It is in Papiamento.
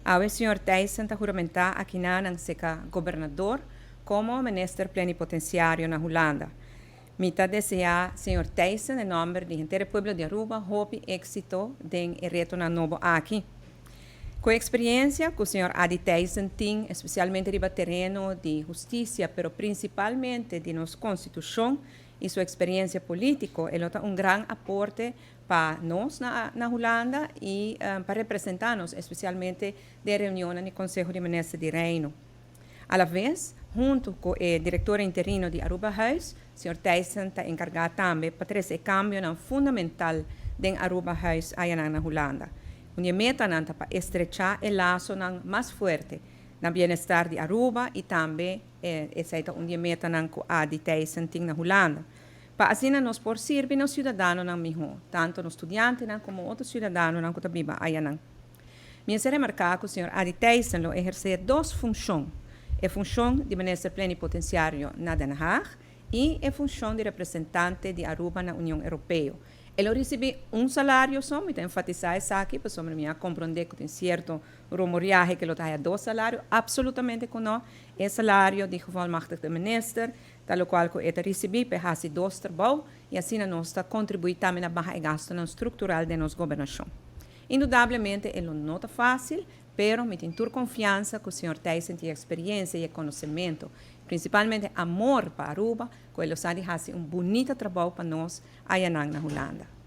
Awe señor Thijssen ta huramenta akinan serka gobernador como minister plenipotenciario na Hulanda. Mi ta desea señor Thijssen, na nomber di henter pueblo di Aruba, hopi exito den e reto nobo aki. Cu e experiencia cu señor Adi Thijssen tin, especialmente riba tereno di husticia, pero principalmente di nos constitucion y su experiencia politico, e ta un gran aporte pa nos na Hulanda y pa representa nos, especialmente den reunion di Conseho di Minister di Reino. A la vez, hunto cu e director interino di Aruba Huis, señor Thijssen ta encarga tambe pa trece cambio fundamental den Aruba Huis na Hulanda. Un meta pa estrecha e laso mas fuerte na bienestar di Aruba y tambe esey ta un meta cu Adi Thijssen tin na Hulanda. Pa asina nos por sirbi nos ciudadanonan miho, tanto nos studiantenan como otro ciudadanonan cu ta biba ayanan. Mi ta remarca cu señor Adi Thijssen lo eherce dos funcion: e funcion di minister plenipotenciario na Den Haag y e funcion di representante di Aruba na Union Europeo. E lo ricibi un salario so, mi ta enfatisa esaki, pasobra mi a compronde cu tin cierto rumoriahe cu e lo tin dos salario, absolutamente cu no. E salario di gevolmachtigde minister, tal cual cu e ta ricibi, pa haci dos trabou, y asina nos ta contribui tambe na baha gasto structural di nos gobernacion. Indudablemente, e no ta facil, pero mi tin tur confiansa cu señor Thijssen tin experiencia y conocimento, principalmente amor pa Aruba, cu e lo sa di haci un bunita trabou pa nos aya na Hulanda.